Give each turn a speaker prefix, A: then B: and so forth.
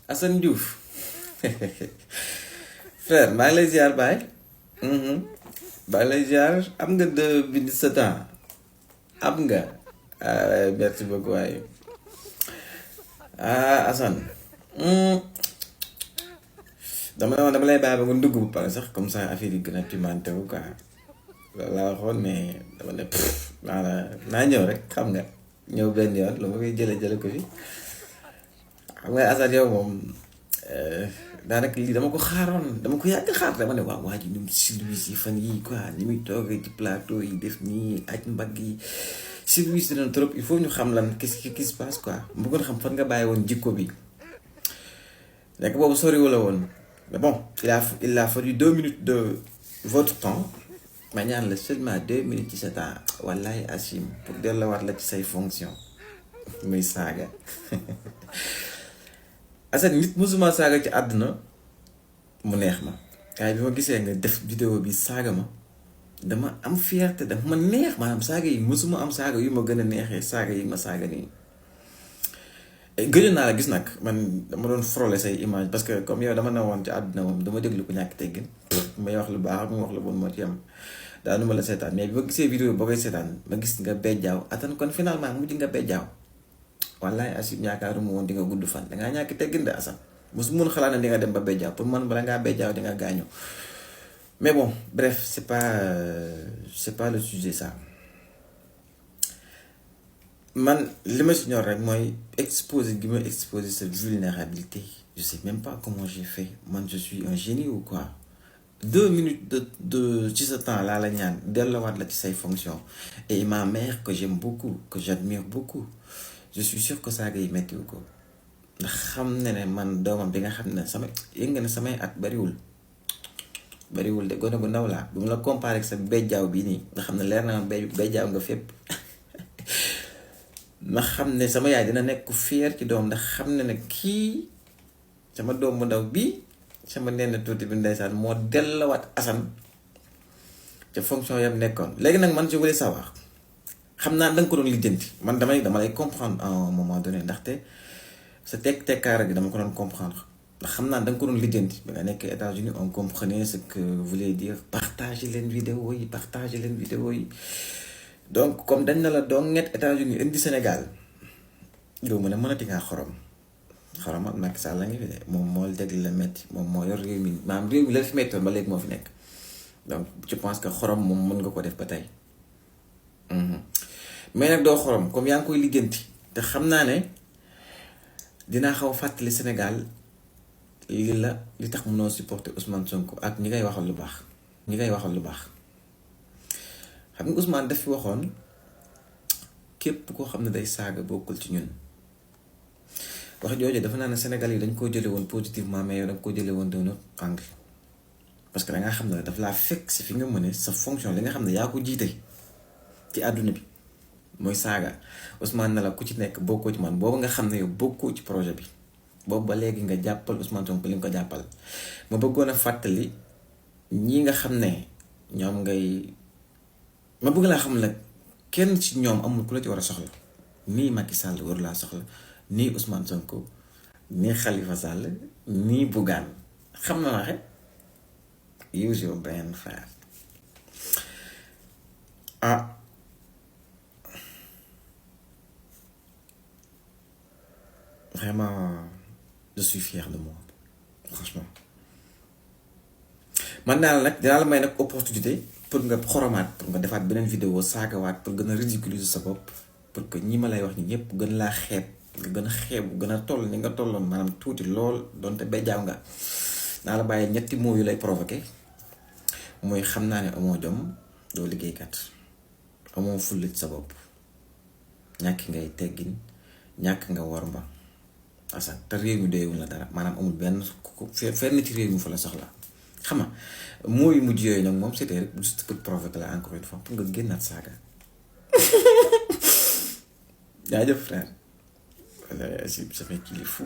A: Assane Diouf frère maa ngi lay ziar baay. maa ngi lay ziar am nga 2 minutes temps am nga. Merci beaucoup waaye Assane. dama lay bàyyi ba nga dugg bu pare sax comme ça affaire yi gën a pimenté wu quoi loolu laa waxoon mais dama ne naa ñëw rek xam nga ñëw benn yoon lu ma koy jële ko fi xam nga Assane yow moom daanaka lii dama ko xaaroon dama ko yàgg xaar dama ne waaw waa ji ñum service yi fan yii quoi ni muy toogee ci plateau yi def nii aj mbagg yi service dina trop il faut ñu xam lan qu'est-ce qui se passe quoi mu bëggoon xam fan nga bàyyi woon jikko bi nekk boobu soriwu la woon mais bon il a fallu 2 minutes de votre temps ma ñaan la seulement 2 minutes ci sa temps wallahi asim pour delluwaat la ci say fonction muy saaga Assane nit musuma saaga ci àdduna mu neex ma waaye bi ma gisee nga def vidéo bi saaga ma dama am fierté dafa ma neex maanaam saaga yi musuma am saaga yu ma gën a neexee saaga yi ma saaga nii gëjoon naa la gis nag man dama doon frôler say image parce que comme yow dama ne woon ci àdduna moom dama déglu ko ñàkk teggin may wax lu baax ak mu wax lu bon moo ci am daanu ma la seetaan mais bi ma gisee vidéo boo koy seetaan ma gis nga bejjaaw Assane kon finalement mujj nga bejjaaw wallaay Asib ñaakaaruma woon di nga gudd fan dangaa ñàkk teggin de Assane mosu mun xalaat ne di nga dem ba bejjaaw pour man bala ngaa bejjaaw di nga gaañu mais bon bref c'est pas le sujet ça man li ma si ñor rek mooy exposer gi ma exposer sa vulnérabilité je sais même pas comment j'ai fait man je suis un génie ou quoi 2 minutes de ci sa temps laa la ñaan delluwaat la ci say fonctions et ma mère que j'aime beaucoup que j'admire beaucoup je suis sûr que saaga yi mettiwu ko ndax xam ne ne man doomam bi nga xam ne sama yëg nga ne samay at bariwul de gone bu ndaw laa bu mu la comparé ak sa bejjaaw bii nii nga xam ne leer na ma bejjaaw nga fépp ndax xam ne sama yaay dina nekk ku fier ci doom ndax xam ne ne kii sama doom bu ndaw bii sama nenn tuuti bi ndeysaan moo dellawaat Assane ca fonction yam nekkoon léegi nag man je voulais savoir xam naa da nga ko doon lijjanti man dama lay comprendre à un moment donné ndaxte sa tekkaara gi dama ko doon comprendre ndax xam naa da nga ko doon lijjanti ba nga nekk États-Unis on comprenait ce que voulait dire partager leen vidéo yi donc comme dañ na la doon ñett États-Unis indi Sénégal yow mu ne mënati ngaa xorom ak Macky Sall la ngi fi de moom moo dégg la metti moom moo yor réew mi maanaam réew mi la fi mettoon ba léegi moo fi nekk donc je pense que xorom moom mën nga ko def ba tey mais nag doo xorom comme yaa ngi koy lijjanti te xam naa ne dinaa xaw a fàttali Sénégal li tax mënoo supporter Ousmane Sonko ak ñi ngay waxal lu baax xam nga Ousmane daf fi waxoon képp koo xam ne day saaga bokkul ci ñun wax jooju dafa naa ne Sénégal yi dañ koo jële woon positivement mais yow dañ koo jële woon d'un autre angle parce que dangaa xam ne daf laa fekk si fi nga mëne sa fonction li nga xam ne yaa ko jiite ci àdduna bi mooy saaga Ousmane na la ku ci nekk bokkoo ci man boobu nga xam ne yow bokkoo ci projet bi boobu ba léegi nga jàppal Ousmane Sonko li nga ko jàppal ma bëggoon a fàttali ñi nga xam ne ñoom ngay ma bëgg laa xam la kenn ci ñoom amul ku la ci war a soxla nii Macky Sall war laa soxla nii Ousmane Sonko nii Khalifa Sall nii Bougane xam na waxe use your brain frère vraiment je suis fier de moi franchement man daal nag dinaa la may nag opportunité pour nga xoromaat pour nga defaat beneen vidéo saagawaat pour gën a ridiculiser sa bopp pour que ñi ma lay wax ni ñëpp gën laa xeeb nga gën a xeebu gën a toll ni nga tolloon maanaam tuuti lool donte bejjaaw nga naa la bàyyi ñetti mots yu lay provoqué mooy xam naa ne amoo jom doo liggéeykat amoo fulla ci sa bopp ñàkk ngay teggin ñàkk nga worma Assane te réew mi doyewul la dara maanaam amul benn fenn ci réew mi fa la soxla xam nga mooy mujj yooyu nag moom c'était rek juste pour provoquer la encore une fois pour nga génnaat saaga jaajëf frère ça fait qu'il est fou